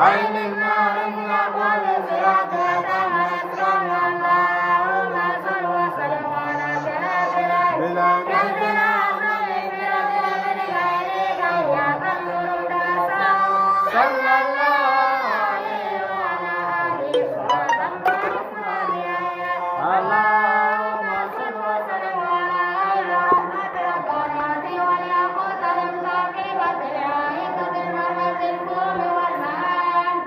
عين المعارف الأبواب صراط أتم الإسلام. اللهم صل وسلم على شهادنا كنزنا صلى الله عليه وعلى آله وصحبه. اللهم صل وسلم على رحمة ربنا والياقوت المتعقبة العائقة المرة الفوم والمعان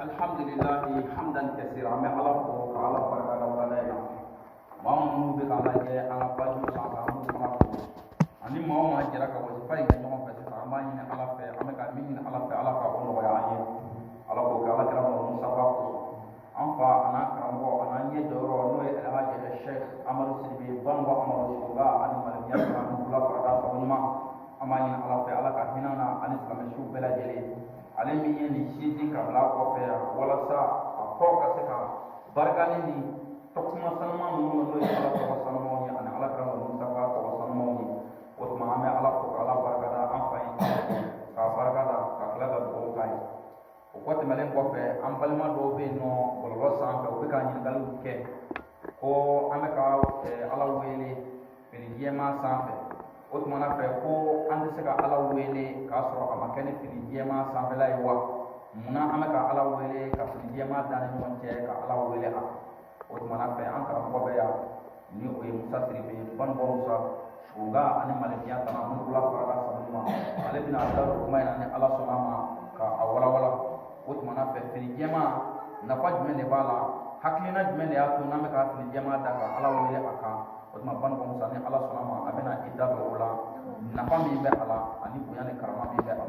Alhamdulillahi hamdan kasira, an bɛ Ala fo ka Ala barika da wulada in na. Maa minnu bɛ k'an lajɛ an ka pajiw sanfɛ, an b'u fana fo, ani maa o maa jɛra ka wajiba in kɛ ɲɔgɔn fɛ sisan, an b'a ɲini Ala fɛ, an bɛ ka min ɲini Ala fɛ, Ala ka o nɔgɔya an ye. Ala k'o kɛ Ala kira Mustafa kosɔn. An fa an'an karamɔgɔ an'an ɲɛ jɔyɔrɔ, n'o ye Alhaji Sheikh Amadu Sidibe Banba Amadu Sogoba ani Malimiya fana kula farada sago ɲuman, an b'a ɲini Ala fɛ, Ala ka hinɛ na ani silamɛsiw bɛɛ lajɛlen. Ale min ye nin sinsin ka bila kɔfɛ yan walasa a kɔ ka se ka barikali ni tɔgɔma sanuman ninnu, n'o ye Ala tɔgɔ sanumanw ye ani Ala kira Mustafa tɔgɔ sanumanw ye. O tuma an bɛ Ala fo k'Ala barika da an fa ye, k'a barika da ka tila ka dugawu k'a ye. O kɔ tɛmɛnen kɔfɛ, an balima dɔw bɛ yen nɔ bɔlɔlɔ sanfɛ, u bɛ ka ɲininkaliw kɛ ko an bɛ ka Ala wele fini jɛman sanfɛ. O tuma na fɛ ko an tɛ se ka Ala wele k'a sɔrɔ a ma kɛ ni fini jɛman sanfɛla ye wa? Munna an bɛ ka Ala wele ka fini jɛman da ni ɲɔgɔn cɛ ka Ala wele a kan? O tuma na fɛ, an karamɔgɔ bɛ yan, ni o ye Musa Sidibe Banbɔ Musa Sogoga ani Malimiya tana Murula farada sabu ma, ale bɛna a da don kuma in na ni Ala sɔnna a ma ka a walawala. O tuma na fɛ, fini jɛman nafa jumɛn de b'a la? Hakilina jumɛn de y'a to n'an bɛ ka fini jɛman da ka Ala wele a kan? O tuma Banbɔ Musa, ni Ala sɔnna a ma, a bɛna i da don o la, nafa min bɛ a la ani bonya ni karama min bɛ a la.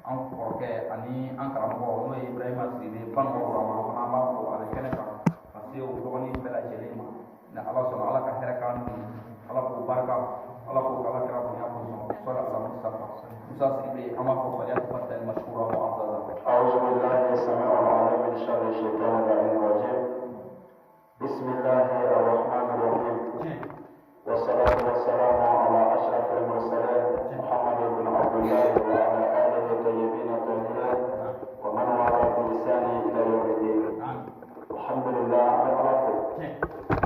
An kɔrɔkɛ ani an karamɔgɔ, n'o ye Ibrahima Sidibe Banbɔ Burama fana, an b'a fɔ a bɛ kɛnɛ kan ka se o dɔgɔnin bɛɛ lajɛlen ma. Ni Ala sɔnna, Ala ka hɛrɛ k'an ni Ala k'o barika, Ala k'o k'Ala kira bonya kosɔn. Sɔli ala Mustafa. Musa Sidibe, an b'a fɔ فليتفضل مشكورا معززا. أعوذ بالله السميع العليم من شر الشيطان اللعين الرجيم. بسم الله الرحمن الرحيم، والصلاة والسلام على أشرف المرسلين محمد بن عبد الله وعلى آله الطيبين الطاهرين ومن والاه بإحسان إلى يوم الدين. الحمد لله، an bɛ Ala fo,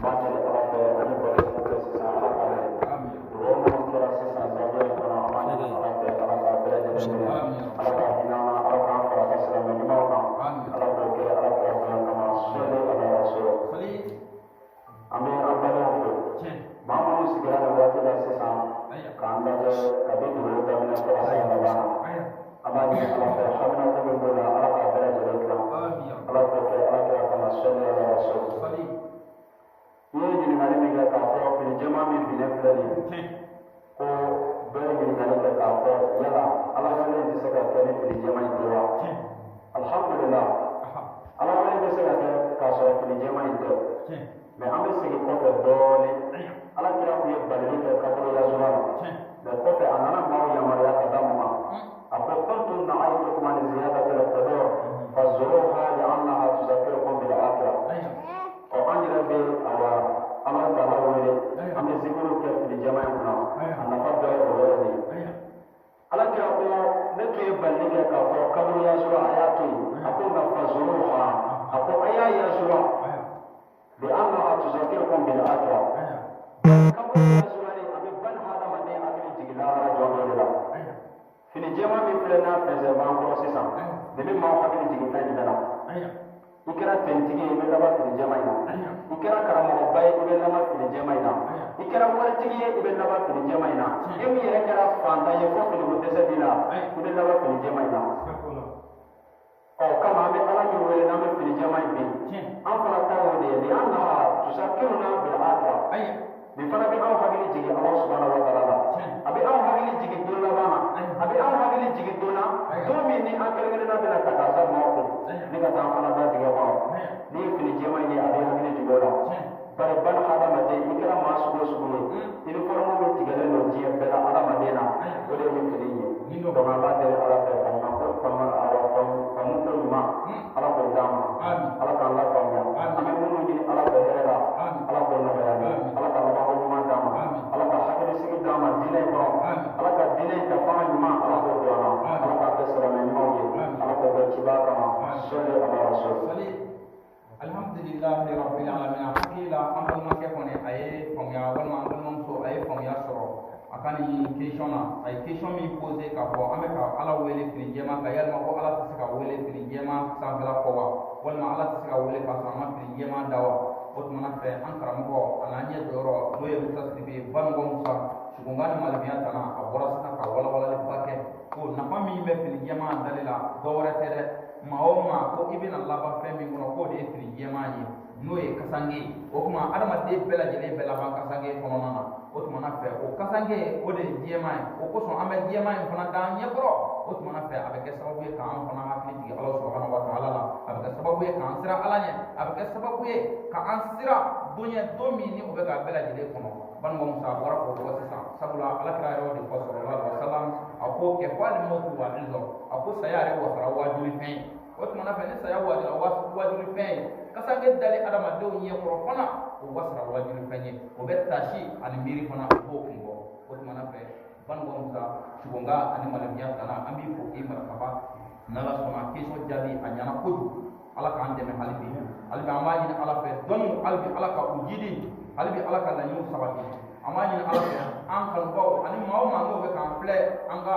b'a ɲini Ala fɛ ani baro minnu kɛ sisan, Ala k'a lajɛ. Dugawu minnu kɛra sisan zawiya in kɔnɔ, an b'a ɲini Ala fɛ, Ala k'a bɛɛ lajɛlen minɛ, Ala k'a hinɛ an na, Ala k'an fara ka silamɛ ɲumanw kan, Ala k'o kɛ Ala kira bonya kama. Sɔli ala rasul. An bɛ an balimaw fo, maa minnu sigira nin waati la sisan k'an lajɛ kabi dugawu daminɛ fo ka se a laban na. An b'a ɲini Ala fɛ, haminako min b'o la, Ala k'a bɛɛ lajɛlen dilan, Ala k'o kɛ Ala kira kama. Sɔli ala rasul. I ye ɲininkali min kɛ k'a fɔ fini jɛman min binnen filɛ nin ye, ko dɔ ye ɲininkali kɛ k'a fɔ yala Ala wele tɛ se ka kɛ ni fini jɛman in tɛ wa? Alhamdulilah, Ala wele bɛ se ka kɛ k'a sɔrɔ fini jɛman in tɛ, mais an bɛ segin kɔfɛ dɔɔnin. Ala kira tun ye balili kɛ kaburu yazura la, mais kɔfɛ a nana maaw yamaruya ka da mun kan? A ko: كنت نهيتكم عن زيارة القبور فزوروها لأنها تذكركم بالآخرة. Ɔ, an yɛrɛ bɛ awa Ala taala wele, an bɛ zikiriw kɛ fini jɛman in kunna, a nafa dɔ ye o yɔrɔ de ye. Ala kira ko ne tun ye balili kɛ k'a fɔ kaburu yazura a y'a to yen. A ko nka فزوروها, a ko a y'a yazura, لأنها تذكركم بالآخرة. Kaburu yazurali a bɛ bani hadamaden hakili jigin lahara jɔ dɔ de la. Fini jɛman min filɛ n'a fɛnsɛn b'an kɔrɔ sisan, nin bɛ maaw hakili jigin fɛn jumɛn na? I kɛra tentigi ye, i bɛ laban fini jɛman in na. I kɛra karamɔgɔba ye, i bɛ laban fini jɛman in na. I kɛra waritigi ye, i bɛ laban fini jɛman in na. E min yɛrɛ kɛra fantan ye fo finiko dɛsɛ b'i la, i bɛ laban fini jɛman in na. Ɔ kama an bɛ Ala min wele n'an bɛ fini jɛman in bin, an fana ta y'o de ye. لأنها تذكرنا بالآخرة. Nin fana bɛ anw hakili jigin Ala subahana wa taala la, a bɛ anw hakili jigin don laban na, a bɛ anw hakili jigin don na, don min ni an kelen kelenna bɛna ta k'a da maaw kun ni ka taa an fana da dingɛ kɔnɔ. N'i ye fini jɛman in ye, a bɛ hakili jigin o la. Bari bani hadamaden, i kɛra maa sugu o sugu ye, uniforme min tigɛlen don diɲɛ bɛɛ la hadamaden na, o de ye nin fini in ye. Donc an b'a deli Ala fɛ, faamu ko faamu, awɔ, faamu ko ɲuman, Ala k'o d'an ma, Ala k'an lafaamuya. An bɛ minnu ɲini Ala fɛ hɛrɛ la, Ala k'o nɔgɔya an ye, Ala ka labanko ɲuman d'an ma, Ala ka hakilisigi d'an ma diinɛ in kɔnɔ, Ala ka diinɛ in ta fanga ɲuman, Ala k'o don an na, Ala k'an kɛ silamɛ ɲumanw ye, Ala k'o kɛ ciba kama. Sɔli ala rasul. Alhamdulilahi rabbil alamin. Hakili la, an balimakɛ kɔni a ye faamuya, walima an balimamuso a ye faamuya sɔrɔ a ka nin question na. A ye question min posé k'a fɔ an bɛ ka Ala wele fini jɛman kan, yalima ko Ala tɛ se ka wele fini jɛman sanfɛla kɔ wa, walima Ala tɛ se ka wele k'a sɔrɔ an ma fini jɛman da wa? O tuma fɛ, an karamɔgɔ a n'an ɲɛ jɔyɔrɔ, n'o ye Musa Sidibe Banɔgɔ Musa Sugunga ni Malibiya tana, a bɔra sisan ka walawalaliba kɛ ko nafa min bɛ fini jɛman dali la, dɔ wɛrɛ tɛ dɛ. Maa o maa ko i bɛna laban fɛn min kɔnɔ, k'o de ye fini jɛman ye, n'o ye kasange ye. O tuma adamaden bɛɛ lajɛlen bɛ laban kasange kɔnɔna na. O tuma na fɛ, o kasange, o de ye jɛman ye. O kosɔn an bɛ jɛman in fana d'an ɲɛkɔrɔ. O tuma na fɛ, a bɛ kɛ sababu ye k'an fana hakili jigin Ala subahana wa taala la, a bɛ kɛ sababu ye k'an siran Ala ɲɛ, a bɛ kɛ sababu ye k'an siran don ɲɛ, don min ni o bɛ ka bɛɛ lajɛlen kɔnɔ. Banikɔ Musa, a bɔra k'o fɔ sisan, sabula Ala kira yɛrɛ de fɔ sɔlɔlahu alaihi wa sallam, a ko kɛ fɔ hali mɔtu wa izɔ, a ko saya yɛrɛ wasara wajuli fɛn ye. O tuma na fɛ, ni saya wajula wajuli fɛn ye, kasange dali adamadenw ɲɛkɔrɔ fana, o wasara wajuli fɛn ye, o bɛ tasi ani miiri fana, o b'o kun bɔ. O tuma na fɛ, Banikɔ Musa, Sugunga ani Malibiya tana, an b'i fo k'i marikaba. N'Ala sɔnna, question jaabi a ɲɛna kojugu. Ala k'an dɛmɛ hali bi. Hali bi an b'a ɲini Ala fɛ, dɔnniw hali bi Ala ka u jidi, hali bi Ala ka laɲiniw sabati. An b'a ɲini Ala fɛ, an kanubaw ani maa o maa n'o bɛ k'an filɛ an ka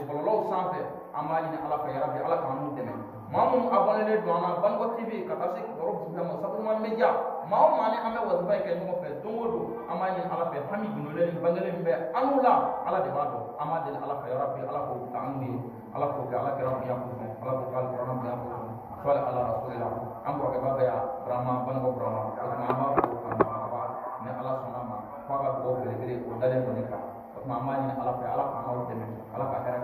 bɔlɔlɔw sanfɛ, an b'a ɲini Ala fɛ, yarabi Ala k'an n'u dɛmɛ. Maa minnu abonnélen don an na Banikɔ TV ka taa se kibaru bisimilah ma Saburuma Media, maa o maa ni an bɛ wazifa in kɛ ɲɔgɔn fɛ don o don, an b'a ɲini Ala fɛ, hami gundolen ni bangelen min bɛ an n'u la, Ala de b'a dɔn. An b'a deli Ala fɛ, yarabi Ala k'o kɛ an n'u ye, Ala k'o kɛ Ala kɛra bonya kosɔn, Ala k'o kɛ Alikuraana bonya kosɔn. Sɔli ala rasulila. An kɔrɔkɛba bɛ yan, Burama, Banikɔ Burama. O tuma an b'a fo ka maraba ni Ala sɔnna ma, f'a ka dugawu belebele o dalen don ne kan. O tuma an b'a ɲini Ala fɛ, Ala k'an n'aw dɛmɛ, Ala ka hɛrɛ.